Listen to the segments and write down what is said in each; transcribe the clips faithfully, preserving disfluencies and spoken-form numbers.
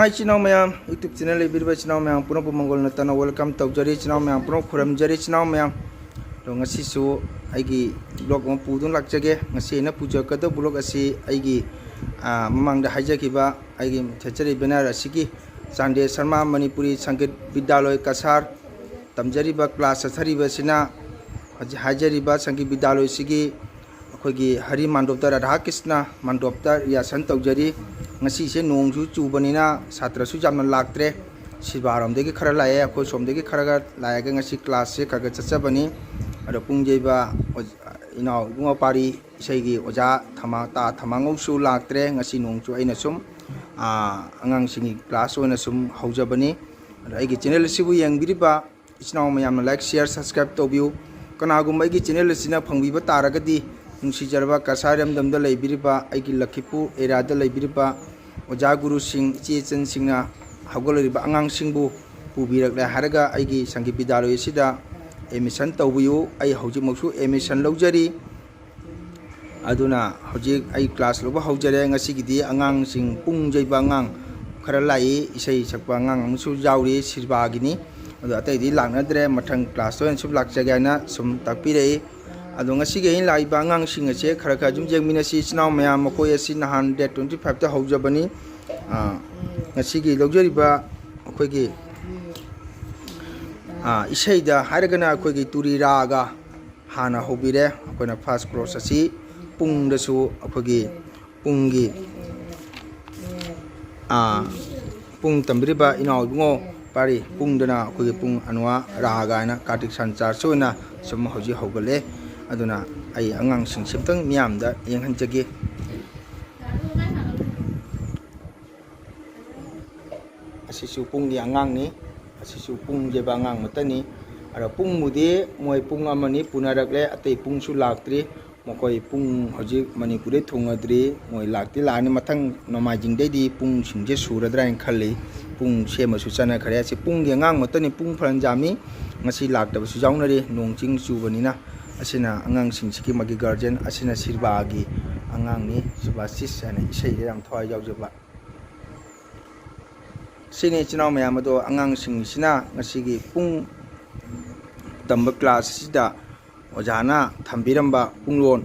ꯏꯆꯤꯟ ꯏꯅꯥꯎ ꯃꯌꯥꯝ, YouTube channel ꯂꯩꯕꯤꯔꯤꯕ ꯏꯆꯤꯟ ꯏꯅꯥꯎ ꯃꯌꯥꯝ ꯄꯨꯝꯅꯃꯛꯄꯨ ꯃꯪꯒꯣꯜ ꯅꯠꯇꯅ welcome ꯇꯧꯖꯔꯤ꯫ ꯏꯆꯤꯟ ꯏꯅꯥꯎ ꯃꯌꯥꯝ ꯄꯨꯝꯅꯃꯛ ꯈꯨꯔꯨꯝꯖꯔꯤ꯫ ꯏꯆꯤꯟ ꯏꯅꯥꯎ ꯃꯌꯥꯝ, ꯑꯗꯣ ꯉꯁꯤꯁꯨ ꯑꯩꯒꯤ vlog ꯑꯃ ꯄꯨꯗꯨꯅ ꯂꯥꯛꯆꯒꯦ꯫ ꯉꯁꯤ ꯑꯩꯅ ꯄꯨꯖꯔꯛꯀꯗꯕ vlog ꯑꯁꯤ ꯑꯩꯒꯤ, ꯑ, ꯃꯃꯥꯡꯗ ꯍꯥꯏꯖꯈꯤꯕ ꯑꯩꯒꯤ ꯊꯦꯠꯆꯔꯤꯕ banner ꯑꯁꯤꯒꯤ ꯆꯥꯟꯗꯦ ꯁꯔꯃ ꯃꯅꯤꯄꯨꯔꯤ ꯁꯪꯒꯤꯠ ꯕꯤꯗ꯭ꯌꯥꯂꯣꯏ ꯀꯁꯥꯔ ꯇꯝꯖꯔꯤꯕ class ꯆꯠꯊꯔꯤꯕꯁꯤꯅ ꯍꯧꯖꯤꯛ ꯍꯥꯏꯖꯔꯤꯕ ꯁꯪꯒꯤꯠ ꯕꯤꯗ꯭ꯌꯥꯂꯣꯏꯁꯤꯒꯤ ꯑꯩꯈꯣꯏꯒꯤ ꯍꯔꯤ ꯃꯥꯟꯗꯣꯞꯇ, ꯔꯥꯙꯥ ꯀ꯭ꯔꯤꯁꯅ ꯃꯥꯟꯗꯣꯞꯇ rehearsal ꯇꯧꯖꯔꯤ꯫ ꯉꯁꯤꯁꯦ ꯅꯣꯡꯁꯨ ꯆꯨꯕꯅꯤꯅ ꯁꯥꯇ꯭ꯔꯁꯨ ꯌꯥꯝꯅ ꯂꯥꯛꯇ꯭ꯔꯦ꯫ ꯁꯤꯕꯥꯔꯣꯝꯗꯒꯤ ꯈꯔ ꯂꯥꯛꯑꯦ, ꯑꯩꯈꯣꯏ ꯁꯣꯝꯗꯒꯤ ꯈꯔ ꯈꯔ ꯂꯥꯛꯑꯒ ꯉꯁꯤ classꯁꯦ ꯈꯔ ꯈꯔ ꯆꯠꯆꯕꯅꯤ꯫ ꯑꯗꯣ ꯄꯨꯡ ꯌꯩꯕ ꯑꯣꯖ-, ꯏꯅꯥꯎ ꯏꯕꯨꯡꯉꯣ ꯄꯥꯔꯤ ꯏꯁꯩꯒꯤ ꯑꯣꯖꯥ ꯊꯃꯥ-, ꯇꯥ ꯊꯃꯥꯉꯧꯁꯨ ꯂꯥꯛꯇ꯭ꯔꯦ꯫ ꯉꯁꯤ ꯅꯣꯡꯁꯨ ꯑꯩꯅ ꯁꯨꯝ, ꯑꯥ, ꯑꯉꯥꯡꯁꯤꯡꯒꯤ class ꯑꯣꯏꯅ ꯁꯨꯝ ꯍꯧꯖꯕꯅꯤ꯫ ꯑꯗꯣ ꯑꯩꯒꯤ channel ꯑꯁꯤꯕꯨ ꯌꯦꯡꯕꯤꯔꯤꯕ ꯏꯆꯤꯟ ꯏꯅꯥꯎ ꯃꯌꯥꯝꯅ like, share, subscribe ꯇꯧꯕꯤꯌꯨ꯫ ꯀꯅꯥꯒꯨꯝꯕ ꯑꯩꯒꯤ channel ꯑꯁꯤꯅ ꯐꯪꯕꯤꯕ ꯇꯥꯔꯒꯗꯤ, ꯅꯨꯡꯁꯤꯖꯔꯕ ꯀꯁꯥꯔ ꯏꯔꯝꯗꯝꯗ ꯂꯩꯕꯤꯔꯤꯕ, ꯑꯩꯒꯤ ꯂꯈꯤꯄꯨꯔ areaꯗ ꯂꯩꯕꯤꯔꯤꯕ ꯑꯣꯖꯥ ꯒꯨꯔꯨꯁꯤꯡ, ꯏꯆꯦ ꯏꯆꯟꯁꯤꯡꯅ ꯍꯧꯒꯠꯂꯛꯂꯤꯕ ꯑꯉꯥꯡꯁꯤꯡꯕꯨ ꯄꯨꯕꯤꯔꯛꯂꯦ ꯍꯥꯏꯔꯒ ꯑꯩꯒꯤ ꯁꯪꯒꯤꯠ ꯕꯤꯗ꯭ꯌꯥꯂꯣꯏ ꯑꯁꯤꯗ admission ꯇꯧꯕꯤꯌꯨ꯫ ꯑꯩ ꯍꯧꯖꯤꯛꯃꯛꯁꯨ admission ꯂꯧꯖꯔꯤ꯫ ꯑꯗꯨꯅ ꯍꯧꯖꯤꯛ ꯑꯩ class ꯂꯧꯕ ꯍꯧꯖꯔꯦ꯫ ꯉꯁꯤꯒꯤꯗꯤ ꯑꯉꯥꯡꯁꯤꯡ ꯄꯨꯡ ꯌꯩꯕ ꯑꯉꯥꯡ ꯈꯔ ꯂꯥꯛꯏ, ꯏꯁꯩ ꯁꯛꯄ ꯑꯉꯥꯡ ꯑꯃꯁꯨ ꯌꯥꯎꯔꯤ, ꯁꯤꯔꯕꯥꯒꯤꯅꯤ꯫ ꯑꯗꯣ ꯑꯇꯩꯗꯤ ꯂꯥꯛꯅꯗ꯭ꯔꯦ, ꯃꯊꯪ classꯇ ꯑꯣꯏꯅ ꯁꯨꯝ ꯂꯥꯛꯆꯒꯦ ꯍꯥꯏꯅ ꯁꯨꯝ ꯇꯥꯛꯄꯤꯔꯛꯏ꯫ ꯑꯗꯣ ꯉꯁꯤꯒꯤ ꯑꯩꯅ ꯂꯥꯛꯏꯕ ꯑꯉꯥꯡꯁꯤꯡ ꯑꯁꯦ ꯈꯔ ꯈꯔ ꯑꯗꯨꯝ ꯌꯦꯡꯃꯤꯟꯅꯁꯤ꯫ ꯏꯆꯤꯟ ꯏꯅꯥꯎ ꯃꯌꯥꯝ, ꯃꯈꯣꯏ ꯑꯁꯤ ꯅꯍꯥꯟ date twenty fiveꯇ ꯍꯧꯖꯕꯅꯤ꯫ ꯑꯥ, ꯉꯁꯤꯒꯤ ꯂꯧꯖꯔꯤꯕ ꯑꯩꯈꯣꯏꯒꯤ, ꯑꯥ, ꯏꯁꯩꯗ ꯍꯥꯏꯔꯒꯅ ꯑꯩꯈꯣꯏꯒꯤ ꯇꯨꯔꯤ ꯔꯥꯒ ꯍꯥꯟꯅ ꯍꯧꯕꯤꯔꯦ꯫ ꯑꯩꯈꯣꯏꯅ first cross ꯑꯁꯤ ꯄꯨꯡꯗꯁꯨ ꯑꯩꯈꯣꯏꯒꯤ ꯄꯨꯡꯒꯤ, ꯑꯥ, ꯄꯨꯡ ꯇꯝꯕꯤꯔꯤꯕ ꯏꯅꯥꯎ ꯏꯕꯨꯡꯉꯣ ꯄꯥꯔꯤ ꯄꯨꯡꯗꯅ ꯑꯩꯈꯣꯏꯒꯤ ꯄꯨꯡ ꯑꯅꯨꯋꯥ ꯔꯥꯒ ꯍꯥꯏꯅ ꯀꯥꯔꯇꯤꯛ ꯁꯟꯆꯥꯔꯁꯨ ꯑꯣꯏꯅ ꯁꯨꯝ ꯍꯧꯖꯤꯛ ꯍꯧꯒꯠꯂꯦ꯫ ꯑꯗꯨꯅ ꯑꯩ ꯑꯉꯥꯡꯁꯤꯡꯁꯤ ꯑꯝꯇꯪ ꯃꯤꯌꯥꯝꯗ ꯌꯦꯡꯍꯟꯖꯒꯦ꯫ ꯑꯁꯤꯁꯨ ꯄꯨꯡꯒꯤ ꯑꯉꯥꯡꯅꯤ, ꯑꯁꯤꯁꯨ ꯄꯨꯡ ꯌꯩꯕ ꯑꯉꯥꯡ ꯑꯃꯠꯇꯅꯤ꯫ ꯑꯗꯣ ꯄꯨꯡꯕꯨꯗꯤ ꯃꯣꯏ ꯄꯨꯡ ꯑꯃꯅꯤ ꯄꯨꯅꯔꯛꯂꯦ, ꯑꯇꯩ ꯄꯨꯡꯁꯨ ꯂꯥꯛꯇ꯭ꯔꯤ꯫ ꯃꯈꯣꯏ ꯄꯨꯡ ꯍꯧꯖꯤꯛ ꯃꯅꯤꯄꯨꯔꯗꯩ ꯊꯨꯡꯉꯗ꯭ꯔꯤ, ꯃꯣꯏ ꯂꯥꯛꯇꯤ ꯂꯥꯛꯑꯅꯤ꯫ ꯃꯊꯪ ꯅꯣꯡꯃꯥꯏꯖꯤꯡꯗꯩꯗꯤ ꯄꯨꯡꯁꯤꯡꯁꯦ ꯁꯨꯔꯗ꯭ꯔꯥ ꯍꯥꯏꯅ ꯈꯜꯂꯤ꯫ ꯄꯨꯡ ꯁꯦꯝꯕꯁꯨ ꯆꯠꯅꯈ꯭ꯔꯦ꯫ ꯑꯁꯤ ꯄꯨꯡꯒꯤ ꯑꯉꯥꯡ ꯑꯃꯠꯇꯅꯤ, ꯄꯨꯡ ꯐꯔꯅ ꯌꯥꯝꯃꯤ꯫ ꯉꯁꯤ ꯂꯥꯛꯇꯕꯁꯨ ꯌꯥꯎꯅꯔꯤ, ꯅꯣꯡ ꯆꯤꯡ ꯆꯨꯕꯅꯤꯅ꯫ ꯑꯁꯤꯅ ꯑꯉꯥꯡꯁꯤꯡꯁꯤꯒꯤ ꯃꯥꯒꯤ guardian, ꯑꯁꯤꯅ ꯁꯤꯔꯕꯥꯒꯤ ꯑꯉꯥꯡꯅꯤ, ꯁꯨꯕꯥꯁꯤꯁ ꯍꯥꯏꯅ ꯏꯁꯩꯗ ꯌꯥꯝ ꯊꯋꯥꯏ ꯌꯥꯎꯖꯕ꯫ ꯁꯤꯅꯤ ꯏꯆꯤꯟ ꯏꯅꯥꯎ ꯃꯌꯥꯝ ꯑꯗꯣ, ꯑꯉꯥꯡꯁꯤꯡꯁꯤꯅ ꯉꯁꯤꯒꯤ ꯄꯨꯡ ꯇꯝꯕ ꯀ꯭ꯂꯥꯁ ꯑꯁꯤꯗ ꯑꯣꯖꯥꯅ ꯊꯝꯕꯤꯔꯝꯕ ꯄꯨꯡꯂꯣꯟ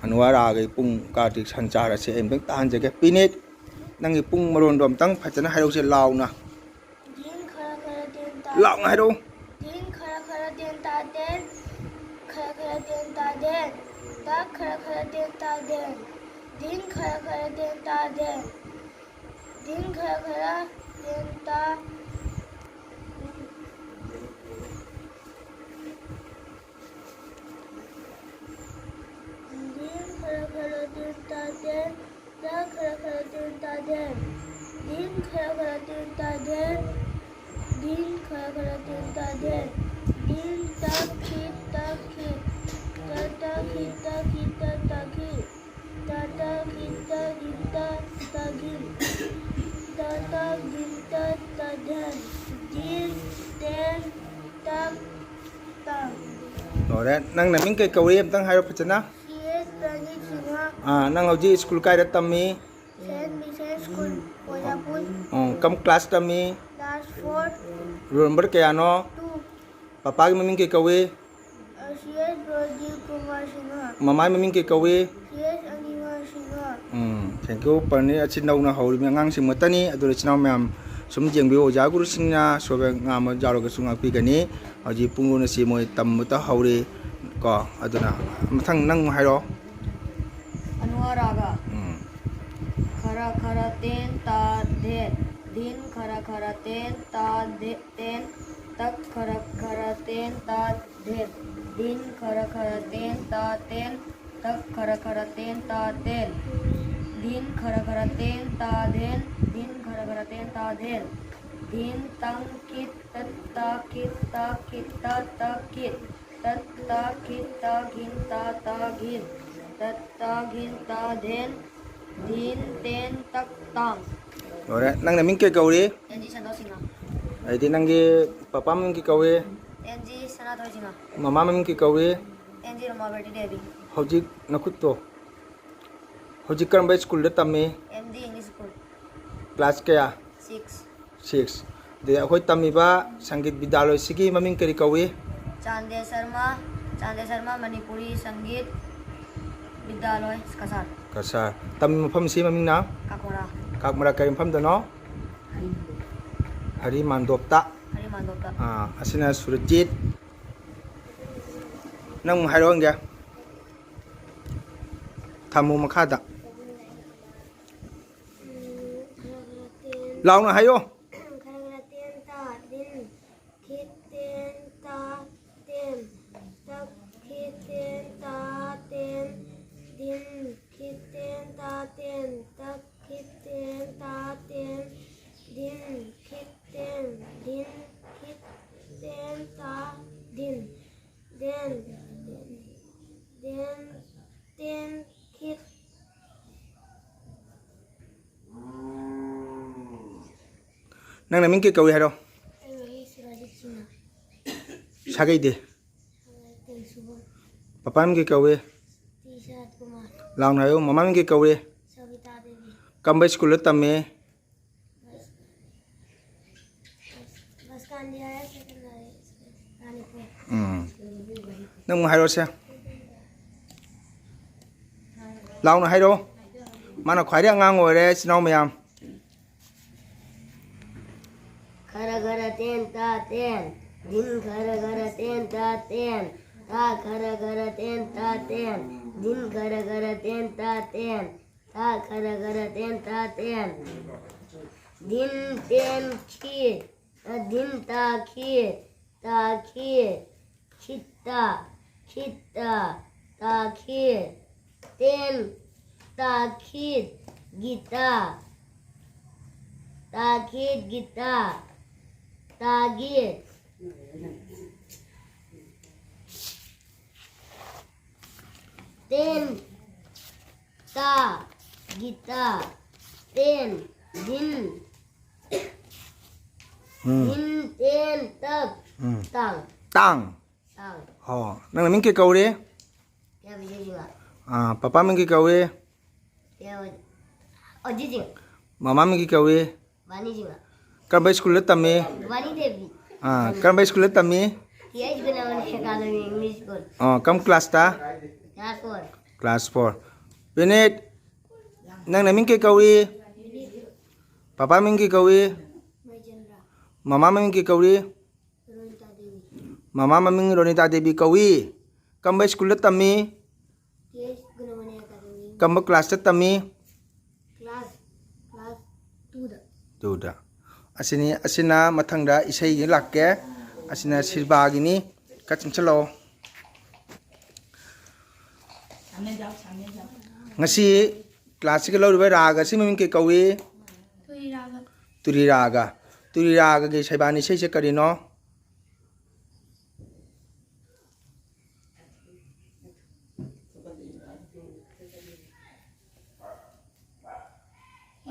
ꯑꯅꯨꯋꯥꯔꯥꯒꯤ ꯄꯨꯡ ꯀꯥꯔꯇꯤꯛ ꯁꯟꯆꯥꯔ ꯑꯁꯤ ꯑꯩ ꯑꯃꯨꯛꯇꯪ ꯇꯥꯍꯟꯖꯒꯦ꯫ ꯄꯤꯅꯤꯠ, ꯅꯪꯒꯤ ꯄꯨꯡ ꯃꯔꯣꯟꯗꯣ ꯑꯃꯨꯛꯇꯪ ꯐꯖꯅ ꯍꯥꯏꯔꯛꯎꯁꯦ ꯂꯥꯎꯅ꯫ ꯙꯤꯟ ꯈꯔ ꯈꯔ ꯗꯦꯟ ꯇꯥ ꯂꯥꯎꯅ ꯍꯥꯏꯔꯛꯎ꯫ ꯙꯤꯟ ꯈꯔ ꯈꯔ ꯗꯦꯟ ꯇꯥ ꯗꯦꯟ꯫ ꯈꯔ ꯈꯔ ꯗꯦꯟ ꯇꯥ ꯗꯦꯟ꯫ ꯇꯥ ꯈꯔ ꯈꯔ ꯗꯦꯟ ꯇꯥ ꯗꯦꯟ꯫ ꯙꯤꯟ ꯈꯔ ꯈꯔ ꯗꯦꯟ ꯇꯥ ꯙꯦꯟ꯫ ꯙꯤꯟ ꯈꯔ ꯈꯔ ꯗꯦꯟ ꯇꯥ꯫ ꯙꯤꯟ ꯈꯔ ꯈꯔ ꯗꯦꯟ ꯇꯥ ꯗꯦꯟ꯫ ꯇꯥ ꯈꯔ ꯈꯔ ꯗꯦꯟ ꯇꯥ ꯗꯦꯟ꯫ ꯙꯤꯟ ꯈꯔ ꯈꯔ ꯗꯦꯟ ꯇꯥ ꯗꯦꯟ꯫ ꯙꯤꯟ ꯈꯔ ꯈꯔ ꯗꯦꯟ ꯇꯥ ꯗꯦꯟ꯫ ꯙꯤꯟ ꯇ ꯈꯤꯠ ꯇ ꯈꯤꯠ꯫ ꯇ ꯇ ꯈꯤꯠ ꯇ ꯈꯤꯠ ꯇ ꯇ ꯈꯤꯠ꯫ ꯇ ꯇ ꯈꯤꯠ ꯇ ꯈꯤꯠ ꯇ ꯇ ꯈꯤꯠ꯫ ꯇ ꯇ ꯙꯤꯟ ꯇ ꯇ ꯙꯦꯟ꯫ ꯙꯤꯟ ꯇꯦꯟ ꯇ ꯇ꯫ ꯂꯣꯏꯔꯦ꯫ ꯅꯪ ꯅꯃꯤꯡ ꯀꯩ ꯀꯧꯏ? ꯑꯝꯇꯪ ꯍꯥꯏꯔꯣ ꯐꯖꯅ꯫ C S ꯄ꯭ꯔꯅꯤꯠ Singh. ꯑꯥ, ꯅꯪ ꯍꯧꯖꯤꯛ ꯁ꯭ꯀꯨꯜ ꯀꯥꯏꯗ ꯇꯝꯃꯤ? Saint Vincent school, Koilapur. ꯑꯣ, ꯀꯝ ꯀ꯭ꯂꯥꯁ ꯇꯝꯃꯤ? Class four. ꯔꯣꯜ ꯅꯝꯕꯔ ꯀꯌꯥꯅꯣ? ꯇꯨ꯫ ꯄꯄꯥꯒꯤ ꯃꯃꯤꯡ ꯀꯩ ꯀꯧꯏ? ꯑ, ꯁꯤ ꯑꯦꯁ ꯄ꯭ꯔꯗꯤꯞ ꯀꯨꯃꯥꯔ ꯁꯤꯡꯍ꯫ ꯃꯃꯥꯒꯤ ꯃꯃꯤꯡ ꯀꯩ ꯀꯧꯏ? C S ꯑꯅꯤꯃꯥ Singh. Um, thank you꯫ ꯄꯔꯅꯤꯠ ꯑꯁꯤ ꯅꯧꯅ ꯍꯧꯔꯤꯕ ꯑꯉꯥꯡꯁꯤꯡ ꯑꯃꯠꯇꯅꯤ꯫ ꯑꯗꯨꯅ ꯏꯆꯤꯟ ꯏꯅꯥꯎ ꯃꯌꯥꯝ ꯁꯨꯝ ꯌꯦꯡꯕꯤꯌꯨ, ꯑꯣꯖꯥ ꯒꯨꯔꯨꯁꯤꯡꯅ ꯑꯁꯣꯏꯕ ꯉꯥꯝꯕ ꯌꯥꯎꯔꯒꯁꯨ ꯉꯥꯛꯄꯤꯒꯅꯤ꯫ ꯍꯧꯖꯤꯛ ꯄꯨꯡꯂꯣꯟ ꯑꯁꯤ ꯃꯣꯏ ꯇꯝꯕꯇ ꯍꯧꯔꯤ ꯀꯣ꯫ ꯑꯗꯨꯅ ꯃꯊꯪ ꯅꯪ ꯍꯥꯏꯔꯣ꯫ ꯑꯅꯨꯋꯥ ꯔꯥꯒ꯫ ꯎꯝ꯫ ꯈꯔ ꯈꯔ ꯇꯦꯟ ꯇꯥ ꯙꯦꯟ꯫ ꯙꯤꯟ ꯈꯔ ꯈꯔ ꯇꯦꯟ ꯇꯥ ꯙꯦ-, ꯇꯦꯟ꯫ ꯇꯛ ꯈꯔ ꯈꯔ ꯇꯦꯟ ꯇꯥ ꯙꯦꯟ꯫ ꯙꯤꯟ ꯈꯔ ꯈꯔ ꯇꯦꯟ ꯇꯥ ꯇꯦꯟ꯫ ꯇꯛ ꯈꯔ ꯈꯔ ꯇꯦꯟ ꯇꯥ ꯇꯦꯟ꯫ ꯙꯤꯟ ꯈꯔ ꯈꯔ ꯇꯦꯟ ꯇꯥ ꯙꯦꯟ꯫ ꯙꯤꯟ ꯈꯔ ꯈꯔ ꯇꯦꯟ ꯇꯥ ꯙꯦꯟ꯫ ꯙꯤꯟ ꯇꯪ ꯀꯤꯠ ꯇ ꯇ ꯈꯤꯠ ꯇ ꯈꯤꯠ ꯇ ꯇ ꯈꯤꯠ꯫ ꯇ ꯇ ꯈꯤꯠ ꯇ ꯘꯤꯟ ꯇ ꯇ ꯘꯤꯟ꯫ ꯇ ꯇ ꯘꯤꯟ ꯇ ꯙꯦꯟ꯫ ꯙꯤꯟ ꯇꯦꯟ ꯇꯛ ꯇꯥꯡ꯫ ꯂꯣꯏꯔꯦ꯫ ꯅꯪ ꯅꯃꯤꯡ ꯀꯩ ꯀꯧꯔꯤ? N G Santosh Singh. ꯑꯗꯩꯗꯤ ꯅꯪꯒꯤ ꯄꯄꯥ ꯃꯃꯤꯡ ꯀꯩ ꯀꯧꯏ? N G Sanathoi Singh. ꯃꯃꯥ ꯃꯃꯤꯡ ꯀꯩ ꯀꯧꯏ? N G Romabati Devi. ꯍꯧꯖꯤꯛ ꯅꯈꯨꯠꯇꯣ, ꯍꯧꯖꯤꯛ ꯀꯔꯝꯕ ꯁ꯭ꯀꯨꯜꯗ ꯇꯝꯃꯤ? M D English school. Class ꯀꯌꯥ? ꯁꯤꯛꯁ꯫ ꯑꯗꯩ ꯑꯩꯈꯣꯏ ꯇꯝꯃꯤꯕ ꯁꯪꯒꯤꯠ ꯕꯤꯗ꯭ꯌꯥꯂꯣꯏꯁꯤꯒꯤ ꯃꯃꯤꯡ ꯀꯔꯤ ꯀꯧꯏ? ꯆꯥꯟꯗꯦ ꯁꯔꯃ, ꯆꯥꯟꯗꯦ ꯁꯔꯃ ꯃꯅꯤꯄꯨꯔꯤ ꯁꯪꯒꯤꯠ ꯕꯤꯗ꯭ꯌꯥꯂꯣꯏ, ꯀꯁꯥꯔ꯫ ꯀꯁꯥꯔ꯫ ꯇꯝꯃꯤꯕ ꯃꯐꯝꯁꯤ ꯃꯃꯤꯡꯅ? ꯀꯥꯛꯃꯣꯔꯥ꯫ ꯀꯥꯛꯃꯣꯔꯥ ꯀꯔꯤ ꯃꯐꯝꯗꯅꯣ? ꯍꯔꯤꯃꯥꯟꯗꯣꯞꯇ꯫ ꯍꯔꯤꯃꯥꯟꯗꯣꯞꯇ꯫ ꯑꯥ, ꯑꯁꯤꯅ ꯁꯨꯔꯖꯤꯠ꯫ ꯅꯪ ꯑꯃꯨꯛ ꯍꯥꯏꯔꯛꯑꯣ ꯌꯦꯡꯒꯦ꯫ ꯊꯝꯃꯨ ꯃꯈꯥꯗ꯫ ꯂꯥꯎꯅ ꯍꯥꯏꯌꯣ꯫ ꯈꯔ ꯈꯔ ꯇꯦꯟ ꯇꯥ ꯗꯤꯟ ꯈꯤꯠ ꯇꯦꯟ ꯇꯥ ꯇꯦꯟ ꯇꯛ ꯈꯤꯠ ꯇꯦꯟ ꯇꯥ ꯇꯦꯟ ꯗꯤꯟ ꯈꯤꯠ ꯇꯦꯟ ꯇꯥ ꯇꯦꯟ ꯇꯛ ꯈꯤꯠ ꯇꯦꯟ ꯇꯥ ꯇꯦꯟ ꯗꯤꯟ ꯈꯤꯠ ꯇꯦꯟ ꯗꯤꯟ ꯈꯤꯠ ꯇꯦꯟ ꯇꯥ ꯗꯤꯟ ꯗꯦꯟ ꯗꯦꯟ ꯇꯦꯟ ꯈꯤꯠ꯫ ꯅꯪ ꯅꯃꯤꯡ ꯀꯩ ꯀꯧꯏ ꯍꯥꯏꯔꯣ? ꯑꯩ ꯃꯃꯤꯡ ꯁꯨꯔꯖꯤꯠ ꯁꯤꯡꯍ꯫ ꯁꯥꯒꯩꯗꯤ? ꯇꯦꯡꯁꯨꯕꯝ꯫ ꯄꯄꯥ ꯃꯤꯡ ꯀꯩ ꯀꯧꯏ? ꯇꯤ ꯁꯔꯠ ꯀꯨꯃꯥꯔ꯫ ꯂꯥꯎꯅ ꯍꯥꯏꯌꯨ꯫ ꯃꯃꯥ ꯃꯤꯡ ꯀꯩ ꯀꯧꯏ? ꯁꯕꯤꯇꯥ ꯗꯦꯕꯤ꯫ ꯀꯔꯝꯕ ꯁ꯭ꯀꯨꯜꯗ ꯇꯝꯃꯤ? ꯕꯁ-, Baskandi higher secondary school, Ranipur. ꯎꯝ꯫ ꯅꯪ ꯑꯃꯨꯛ ꯍꯥꯏꯔꯛꯑꯣꯁꯦ꯫ ꯂꯥꯎꯅ ꯍꯥꯏꯔꯛꯑꯣ꯫ ꯃꯥꯅ ꯈ꯭ꯋꯥꯏꯗꯩ ꯑꯉꯥꯡ ꯑꯣꯏꯔꯦ, ꯏꯆꯤꯟ ꯏꯅꯥꯎ ꯃꯌꯥꯝ꯫ ꯈꯔ ꯈꯔ ꯇꯦꯟ ꯇꯥ ꯇꯦꯟ, ꯗꯤꯟ ꯈꯔ ꯈꯔ ꯇꯦꯟ ꯇꯥ ꯇꯦꯟ, ꯇꯥ ꯈꯔ ꯈꯔ ꯇꯦꯟ ꯇꯥ ꯇꯦꯟ, ꯗꯤꯟ ꯈꯔ ꯈꯔ ꯇꯦꯟ ꯇꯥ ꯇꯦꯟ, ꯇꯥ ꯈꯔ ꯈꯔ ꯇꯦꯟ ꯇꯥ ꯇꯦꯟ꯫ ꯗꯤꯟ ꯇꯦꯟ ꯈꯤꯠ, ꯑ, ꯗꯤꯟ ꯇꯥ ꯈꯤꯠ, ꯇꯥ ꯈꯤꯠ, ꯈꯤꯠꯇ, ꯈꯤꯠꯇ, ꯇꯥ ꯈꯤꯠ꯫ ꯇꯦꯟ, ꯇꯥ ꯈꯤꯠ, ꯒꯤꯇ꯫ ꯇꯥ ꯈꯤꯠ, ꯒꯤꯇ꯫ ꯇꯥꯒꯤꯠ꯫ ꯇꯦꯟ, ꯇꯥ, ꯒꯤꯇꯥ, ꯇꯦꯟ, ꯗꯤꯟ, ꯎꯝ꯫ ꯗꯤꯟ, ꯇꯦꯟ, ꯇꯛ, ꯎꯝ꯫ ꯇꯥꯡ꯫ ꯇꯥꯡ꯫ ꯇꯥꯡ꯫ ꯑꯣ, ꯅꯪ ꯅꯃꯤꯡ ꯀꯩ ꯀꯧꯔꯤ? ꯌꯥꯕꯤꯖꯦ ꯖꯤꯃꯥ꯫ ꯑꯥ, ꯄꯄꯥ ꯃꯤꯡ ꯀꯩ ꯀꯧꯏ? ꯌꯥꯕꯤ-, ꯑꯣ, ꯖꯤꯖꯤꯡ꯫ ꯃꯃꯥ ꯃꯤꯡ ꯀꯩ ꯀꯧꯏ? ꯚꯥꯅꯤ ꯁꯤꯡꯍ꯫ ꯀꯔꯝꯕ ꯁ꯭ꯀꯨꯜꯗ ꯇꯝꯃꯤ? ꯚꯥꯅꯤ ꯗꯦꯕꯤ꯫ ꯑꯥ, ꯀꯔꯝꯕ ꯁ꯭ꯀꯨꯜꯗ ꯇꯝꯃꯤ? T H Gunamani academy English school. ꯑꯥ, ꯀꯔꯝ ꯀ꯭ꯂꯥꯁꯇ? Class four. Class four. Binit, ꯅꯪ ꯅꯃꯤꯡ ꯀꯩ ꯀꯧꯏ? ꯄꯄꯥ ꯃꯤꯡ ꯀꯩ ꯀꯧꯏ? ꯃꯩꯆꯟꯗ꯭ꯔ꯫ ꯃꯃꯥ ꯃꯃꯤꯡ ꯀꯩ ꯀꯧꯏ? ꯔꯣꯅꯤꯇꯥ ꯗꯦꯕꯤ꯫ ꯃꯃꯥ ꯃꯃꯤꯡ ꯔꯣꯅꯤꯇꯥ ꯗꯦꯕꯤ ꯀꯧꯏ꯫ ꯀꯔꯝꯕ ꯁ꯭ꯀꯨꯜꯗ ꯇꯝꯃꯤ? T H Gunamani academy. ꯀꯔꯝꯕ ꯀ꯭ꯂꯥꯁꯇ ꯇꯝꯃꯤ? ꯀ꯭ꯂꯥꯁ, ꯀ꯭ꯂꯥꯁ ꯇꯨꯗ꯫ ꯇꯨꯗ꯫ ꯑꯁꯤꯅꯤ, ꯑꯁꯤꯅ ꯃꯊꯪꯗ ꯏꯁꯩꯒꯤ ꯂꯥꯛꯀꯦ꯫ ꯑꯁꯤꯅ ꯁꯤꯜꯕꯥꯒꯤꯅꯤ꯫ ꯈꯔ ꯆꯪꯁꯤꯜꯂꯛꯑꯣ꯫ ꯉꯁꯤ ꯀ꯭ꯂꯥꯁꯁꯤꯒ ꯂꯧꯔꯤꯕ ꯔꯥꯒ ꯑꯁꯤ ꯃꯃꯤꯡ ꯀꯩ ꯀꯧꯏ? ꯇꯨꯔꯤ ꯔꯥꯒ꯫ ꯇꯨꯔꯤ ꯔꯥꯒ꯫ ꯇꯨꯔꯤ ꯔꯥꯒꯒꯤ ꯁꯩꯕꯥꯟ ꯏꯁꯩꯁꯦ ꯀꯔꯤꯅꯣ?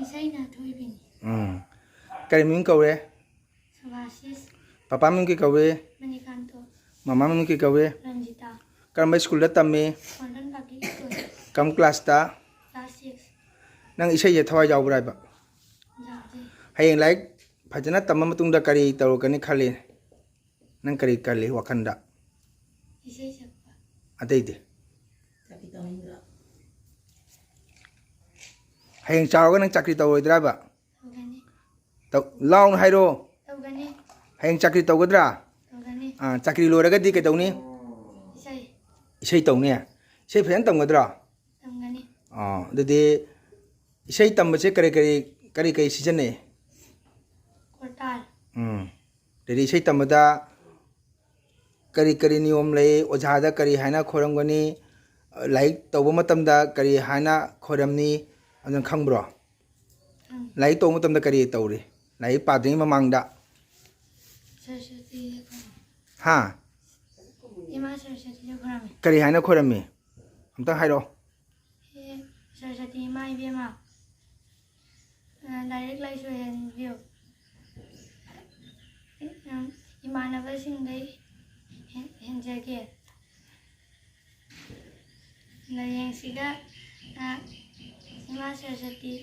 ꯏꯁꯩꯅ ꯑꯊꯣꯏꯕꯤꯅꯤ꯫ ꯎꯝ꯫ ꯀꯔꯤ ꯃꯤꯡ ꯀꯧꯔꯦ? ꯁꯨꯚꯥꯁꯤꯁ꯫ ꯄꯄꯥ ꯃꯤꯡ ꯀꯩ ꯀꯧꯏ? ꯃꯅꯤꯀꯥꯟꯇꯣ꯫ ꯃꯃꯥ ꯃꯤꯡ ꯀꯩ ꯀꯧꯏ? ꯔꯟꯖꯤꯇꯥ꯫ ꯀꯔꯝꯕ ꯁ꯭ꯀꯨꯜꯗ ꯇꯝꯃꯤ? Modern public school. ꯀꯔꯝ ꯀ꯭ꯂꯥꯁꯇ? Class six. ꯅꯪ ꯏꯁꯩꯁꯦ ꯊꯋꯥꯏ ꯌꯥꯎꯕ꯭ꯔꯥ ꯍꯥꯏꯕ? ꯌꯥꯎꯗꯦ꯫ ꯍꯌꯦꯡ ꯂꯥꯏꯔꯤꯛ ꯐꯖꯅ ꯇꯝꯕ ꯃꯇꯨꯡꯗ ꯀꯔꯤ ꯇꯧꯔꯛꯀꯅꯤ ꯈꯜꯂꯤ? ꯅꯪ ꯀꯔꯤ ꯈꯜꯂꯤ ꯋꯥꯈꯜꯗ? ꯏꯁꯩ ꯁꯛꯄ꯫ ꯑꯇꯩꯗꯤ? ꯆꯥꯛꯇꯤ ꯇꯧꯅꯤꯡꯗ꯭ꯔꯣ? ꯍꯌꯦꯡ ꯆꯥꯎꯔꯒ ꯅꯪ ꯆꯥꯀ꯭ꯔꯤ ꯇꯧꯔꯣꯏꯗ꯭ꯔꯕ? ꯇꯧꯒꯅꯤ꯫ ꯇꯧ-, ꯂꯥꯎꯅ ꯍꯥꯏꯔꯣ꯫ ꯇꯧꯒꯅꯤ꯫ ꯍꯌꯦꯡ ꯆꯥꯀ꯭ꯔꯤ ꯇꯧꯒꯗ꯭ꯔꯥ? ꯇꯧꯒꯅꯤ꯫ ꯑꯥ, ꯆꯥꯀ꯭ꯔꯤ ꯂꯣꯏꯔꯒꯗꯤ ꯀꯩꯗꯧꯅꯤ? ꯏꯁꯩ꯫ ꯏꯁꯩ ꯇꯧꯅꯤ꯫ ꯏꯁꯩ ꯐꯖꯅ ꯇꯝꯒꯗ꯭ꯔꯣ? ꯇꯝꯒꯅꯤ꯫ ꯑꯥ, ꯑꯗꯨꯗꯤ ꯏꯁꯩ ꯇꯝꯕꯁꯦ ꯀꯔꯤ ꯀꯔꯤ, ꯀꯔꯤ ꯀꯔꯤ ꯁꯤꯖꯤꯟꯅꯩ? ꯀꯣꯔꯇꯥꯜ꯫ ꯎꯝ꯫ ꯑꯗꯩꯗꯤ ꯏꯁꯩ ꯇꯝꯕꯗ ꯀꯔꯤ ꯀꯔꯤ ꯅꯤꯌꯣꯝ ꯂꯩ? ꯑꯣꯖꯥꯗ ꯀꯔꯤ ꯍꯥꯏꯅ ꯈꯣꯏꯔꯝꯒꯅꯤ? ꯂꯥꯏꯔꯤꯛ ꯇꯧꯕ ꯃꯇꯝꯗ ꯀꯔꯤ ꯍꯥꯏꯅ ꯈꯣꯏꯔꯝꯅꯤ? ꯑꯗꯨꯅ ꯈꯪꯕ꯭ꯔꯣ? ꯈꯪꯉꯤ꯫ ꯂꯥꯏꯔꯤꯛ ꯇꯧꯕ ꯃꯇꯝꯗ ꯀꯔꯤ ꯇꯧꯔꯤ? ꯂꯥꯏꯔꯤꯛ ꯄꯥꯗ꯭ꯔꯤꯉꯩ ꯃꯃꯥꯡꯗ? ꯁꯔꯁ꯭ꯋꯇꯤꯗ ꯈꯣꯏꯔꯝꯃꯤ꯫ ꯍꯥ? ꯏꯃꯥ ꯁꯔꯁ꯭ꯋꯇꯤꯗ ꯈꯣꯏꯔꯝꯃꯤ꯫ ꯀꯔꯤ ꯍꯥꯏꯅ ꯈꯣꯏꯔꯝꯃꯤ? ꯑꯝꯇꯪ ꯍꯥꯏꯔꯛꯑꯣ꯫ ꯍꯦ ꯁꯔꯁ꯭ꯋꯇꯤ ꯏꯃꯥ ꯏꯕꯦꯝꯃ, ꯑ, ꯂꯥꯏꯔꯤꯛ ꯂꯥꯏꯁꯨ ꯍꯦꯟꯕꯤꯌꯨ꯫ ꯎꯝ, ꯏꯃꯥꯟꯅꯕꯁꯤꯡꯗꯩ ꯍꯦꯟ-, ꯍꯦꯟꯖꯒꯦ꯫ ꯂꯥꯏꯌꯦꯡꯁꯤꯒ, ꯑ, ꯏꯃꯥ ꯁꯔꯁ꯭ꯋꯇꯤ꯫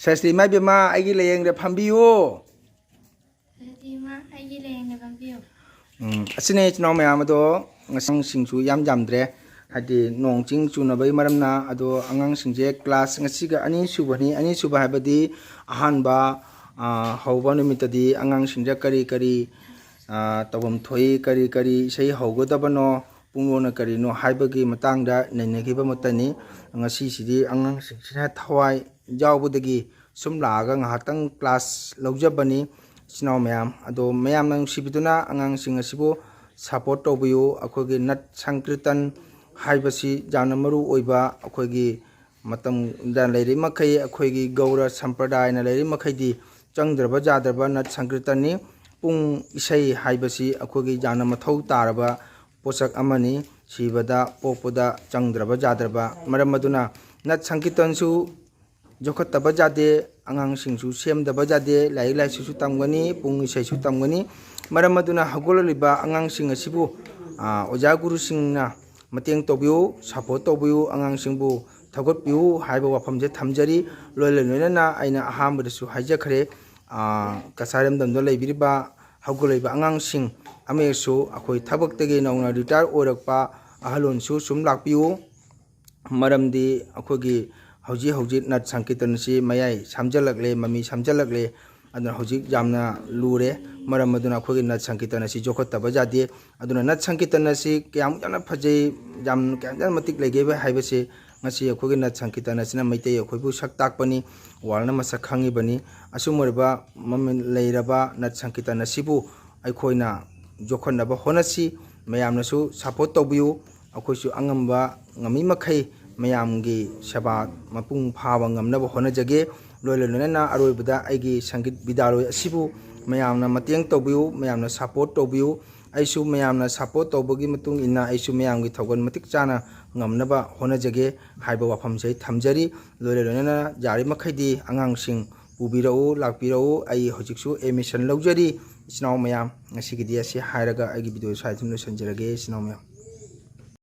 ꯁꯔꯁ꯭ꯔꯤ, ꯏꯃꯥ ꯏꯕꯦꯝꯃ, ꯑꯩꯒꯤ ꯂꯥꯏꯌꯦꯡꯗ ꯐꯝꯕꯤꯌꯨ꯫ ꯑꯗꯨꯗꯤ ꯏꯃꯥ, ꯑꯩꯒꯤ ꯂꯥꯏꯌꯦꯡꯗ ꯐꯝꯕꯤꯌꯨ꯫ ꯎꯝ, ꯑꯁꯤꯅꯦ ꯏꯆꯤꯟ ꯏꯅꯥꯎ ꯃꯌꯥꯝ ꯑꯗꯣ, ꯑꯉꯥꯡꯁꯤꯡꯁꯨ ꯌꯥꯝ ꯌꯥꯝꯗ꯭ꯔꯦ꯫ ꯍꯥꯏꯗꯤ ꯅꯣꯡ ꯆꯤꯡ ꯆꯨꯅꯕꯒꯤ ꯃꯔꯝꯅ꯫ ꯑꯗꯣ ꯑꯉꯥꯡꯁꯤꯡꯁꯦ ꯀ꯭ꯂꯥꯁ ꯉꯁꯤꯒ ꯑꯅꯤꯁꯨꯕꯅꯤ꯫ ꯑꯅꯤꯁꯨꯕ ꯍꯥꯏꯕꯗꯤ ꯑꯍꯥꯟꯕ, ꯑ, ꯍꯧꯕ ꯅꯨꯃꯤꯠꯇꯗꯤ ꯑꯉꯥꯡꯁꯤꯡꯗ ꯀꯔꯤ ꯀꯔꯤ, ꯑ, ꯇꯧꯐꯝ ꯊꯣꯛꯏ, ꯀꯔꯤ ꯀꯔꯤ ꯏꯁꯩ ꯍꯧꯒꯗꯕꯅꯣ, ꯄꯨꯡꯂꯣꯟꯅ ꯀꯔꯤꯅꯣ ꯍꯥꯏꯕꯒꯤ ꯃꯇꯥꯡꯗ ꯅꯩꯅꯈꯤꯕ ꯃꯇꯝꯅꯤ꯫ ꯉꯁꯤꯁꯤꯗꯤ ꯑꯉꯥꯡꯁꯤꯡꯁꯤꯅ ꯊꯋꯥꯏ ꯌꯥꯎꯕꯗꯒꯤ ꯁꯨꯝ ꯂꯥꯛꯑꯒ ꯉꯥꯏꯍꯥꯛꯇꯪ ꯀ꯭ꯂꯥꯁ ꯂꯧꯖꯕꯅꯤ꯫ ꯏꯆꯤꯟ ꯏꯅꯥꯎ ꯃꯌꯥꯝ ꯑꯗꯣ, ꯃꯌꯥꯝꯅ ꯅꯨꯡꯁꯤꯕꯤꯗꯨꯅ ꯑꯉꯥꯡꯁꯤꯡ ꯑꯁꯤꯕꯨ ꯁꯄꯣꯔꯠ ꯇꯧꯕꯤꯌꯨ꯫ ꯑꯩꯈꯣꯏꯒꯤ ꯅꯠ ꯁꯪꯀ꯭ꯔꯤꯇꯟ ꯍꯥꯏꯕꯁꯤ ꯌꯥꯝꯅ ꯃꯔꯨ ꯑꯣꯏꯕ, ꯑꯩꯈꯣꯏꯒꯤ ꯃꯇꯝꯗ ꯂꯩꯔꯤ ꯃꯈꯩ, ꯑꯩꯈꯣꯏꯒꯤ ꯒꯧꯔ ꯁꯝꯄ꯭ꯔꯗꯥꯌꯅ ꯂꯩꯔꯤ ꯃꯈꯩꯗꯤ ꯆꯪꯗ꯭ꯔꯕ ꯌꯥꯗ꯭ꯔꯕ ꯅꯠ ꯁꯪꯀ꯭ꯔꯤꯇꯟꯅꯤ꯫ ꯄꯨꯡ ꯏꯁꯩ ꯍꯥꯏꯕꯁꯤ ꯑꯩꯈꯣꯏꯒꯤ ꯌꯥꯝꯅ ꯃꯊꯧ ꯇꯥꯔꯕ ꯄꯣꯠꯁꯛ ꯑꯃꯅꯤ꯫ ꯁꯤꯕꯗ ꯄꯣꯛꯄꯗ ꯆꯪꯗ꯭ꯔꯕ ꯌꯥꯗ꯭ꯔꯕ꯫ ꯃꯔꯝ ꯑꯗꯨꯅ ꯅꯠ ꯁꯪꯀꯤꯔꯇꯟꯁꯨ ꯌꯣꯛꯈꯠꯇꯕ ꯌꯥꯗꯦ, ꯑꯉꯥꯡꯁꯤꯡꯁꯨ ꯁꯦꯝꯗꯕ ꯌꯥꯗꯦ꯫ ꯂꯥꯏꯔꯤꯛ ꯂꯥꯏꯁꯨꯁꯨ ꯇꯝꯒꯅꯤ, ꯄꯨꯡ ꯏꯁꯩꯁꯨ ꯇꯝꯒꯅꯤ꯫ ꯃꯔꯝ ꯑꯗꯨꯅ ꯍꯧꯒꯠꯂꯛꯂꯤꯕ ꯑꯉꯥꯡꯁꯤꯡ ꯑꯁꯤꯕꯨ, ꯑ, ꯑꯣꯖꯥ ꯒꯨꯔꯨꯁꯤꯡꯅ ꯃꯇꯦꯡ ꯇꯧꯕꯤꯌꯨ, ꯁꯄꯣꯔꯠ ꯇꯧꯕꯤꯌꯨ, ꯑꯉꯥꯡꯁꯤꯡꯕꯨ ꯊꯧꯒꯠꯄꯤꯌꯨ ꯍꯥꯏꯕ ꯋꯥꯐꯝꯁꯦ ꯊꯝꯖꯔꯤ꯫ ꯂꯣꯏꯅ ꯂꯣꯏꯅꯅ ꯑꯩꯅ ꯑꯍꯥꯟꯕꯗꯁꯨ ꯍꯥꯏꯖꯈ꯭ꯔꯦ, ꯑ, ꯀꯁꯥꯔ ꯏꯔꯝꯗꯝꯗ ꯂꯩꯕꯤꯔꯤꯕ ꯍꯧꯒꯠꯂꯛꯂꯤꯕ ꯑꯉꯥꯡꯁꯤꯡ ꯑꯃꯁꯨ ꯑꯩꯈꯣꯏ ꯊꯕꯛꯇꯒꯤ ꯅꯧꯅ ꯔꯤꯇꯥꯌꯔ ꯑꯣꯏꯔꯛꯄ ꯑꯍꯜꯂꯣꯟꯁꯨ ꯁꯨꯝ ꯂꯥꯛꯄꯤꯌꯨ꯫ ꯃꯔꯝꯗꯤ ꯑꯩꯈꯣꯏꯒꯤ ꯍꯧꯖꯤꯛ ꯍꯧꯖꯤꯛ ꯅꯠ ꯁꯪꯀꯤꯔꯇꯟ ꯑꯁꯤ ꯃꯌꯥꯏ ꯁꯝꯖꯜꯂꯛꯂꯦ, ꯃꯃꯤ ꯁꯝꯖꯜꯂꯛꯂꯦ꯫ ꯑꯗꯨꯅ ꯍꯧꯖꯤꯛ ꯌꯥꯝꯅ ꯂꯨꯔꯦ꯫ ꯃꯔꯝ ꯑꯗꯨꯅ ꯑꯩꯈꯣꯏꯒꯤ ꯅꯠ ꯁꯪꯀꯤꯔꯇꯟ ꯑꯁꯤ ꯌꯣꯛꯈꯠꯇꯕ ꯌꯥꯗꯦ꯫ ꯑꯗꯨꯅ ꯅꯠ ꯁꯪꯀꯤꯔꯇꯟ ꯑꯁꯤ ꯀꯌꯥꯃꯨꯛ ꯌꯥꯝꯅ ꯐꯖꯩ, ꯌꯥꯝ ꯀꯌꯥꯝ ꯌꯥꯝꯅ ꯃꯇꯤꯛ ꯂꯩꯒꯦ ꯍꯥꯏꯕꯁꯤ ꯉꯁꯤ ꯑꯩꯈꯣꯏꯒꯤ ꯅꯠ ꯁꯪꯀꯤꯔꯇꯟ ꯑꯁꯤꯅ ꯃꯩꯇꯩ ꯑꯩꯈꯣꯏꯕꯨ ꯁꯛ ꯇꯥꯛꯄꯅꯤ꯫ ꯋꯥꯔꯜꯅ ꯃꯁꯛ ꯈꯪꯉꯤꯕꯅꯤ꯫ ꯑꯁꯨꯝ ꯑꯣꯏꯔꯕ ꯃꯃꯤꯡ ꯂꯩꯔꯕ ꯅꯠ ꯁꯪꯀꯤꯔꯇꯟ ꯑꯁꯤꯕꯨ ꯑꯩꯈꯣꯏꯅ ꯌꯣꯛꯈꯠꯅꯕ ꯍꯣꯠꯅꯁꯤ꯫ ꯃꯌꯥꯝꯅꯁꯨ ꯁꯄꯣꯔꯠ ꯇꯧꯕꯤꯌꯨ꯫ ꯑꯩꯈꯣꯏꯁꯨ ꯑꯉꯝꯕ, ꯉꯝꯃꯤ ꯃꯈꯩ ꯃꯌꯥꯝꯒꯤ ꯁꯦꯕꯥ ꯃꯄꯨꯡ ꯐꯥꯕ ꯉꯝꯅꯕ ꯍꯣꯠꯅꯖꯒꯦ꯫ ꯂꯣꯏꯅ ꯂꯣꯏꯅꯅ ꯑꯔꯣꯏꯕꯗ ꯑꯩꯒꯤ ꯁꯪꯒꯤꯠ ꯕꯤꯗ꯭ꯌꯥꯂꯣꯏ ꯑꯁꯤꯕꯨ ꯃꯌꯥꯝꯅ ꯃꯇꯦꯡ ꯇꯧꯕꯤꯌꯨ, ꯃꯌꯥꯝꯅ ꯁꯄꯣꯔꯠ ꯇꯧꯕꯤꯌꯨ꯫ ꯑꯩꯁꯨ ꯃꯌꯥꯝꯅ ꯁꯄꯣꯔꯠ ꯇꯧꯕꯒꯤ ꯃꯇꯨꯡ ꯏꯟꯅ ꯑꯩꯁꯨ ꯃꯌꯥꯝꯒꯤ ꯊꯧꯒꯜ ꯃꯇꯤꯛ ꯆꯥꯅ ꯉꯝꯅꯕ ꯍꯣꯠꯅꯖꯒꯦ ꯍꯥꯏꯕ ꯋꯥꯐꯝꯁꯦ ꯑꯩ ꯊꯝꯖꯔꯤ꯫ ꯂꯣꯏꯅ ꯂꯣꯏꯅꯅ ꯌꯥꯔꯤꯃꯈꯩꯗꯤ ꯑꯉꯥꯡꯁꯤꯡ ꯄꯨꯕꯤꯔꯛꯎ, ꯂꯥꯛꯄꯤꯔꯛꯎ꯫ ꯑꯩ ꯍꯧꯖꯤꯛꯁꯨ ꯑꯦꯗꯃꯤꯁꯟ ꯂꯧꯖꯔꯤ꯫ ꯏꯆꯤꯟ ꯏꯅꯥꯎ ꯃꯌꯥꯝ, ꯉꯁꯤꯒꯤꯗꯤ ꯑꯁꯤ ꯍꯥꯏꯔꯒ ꯑꯩꯒꯤ ꯚꯤꯗꯤꯑꯣ ꯁ꯭ꯋꯥꯏꯗ ꯑꯗꯨꯝ ꯂꯣꯏꯁꯤꯟꯖꯔꯒꯦ, ꯏꯆꯤꯟ ꯏꯅꯥꯎ ꯃꯌꯥꯝ꯫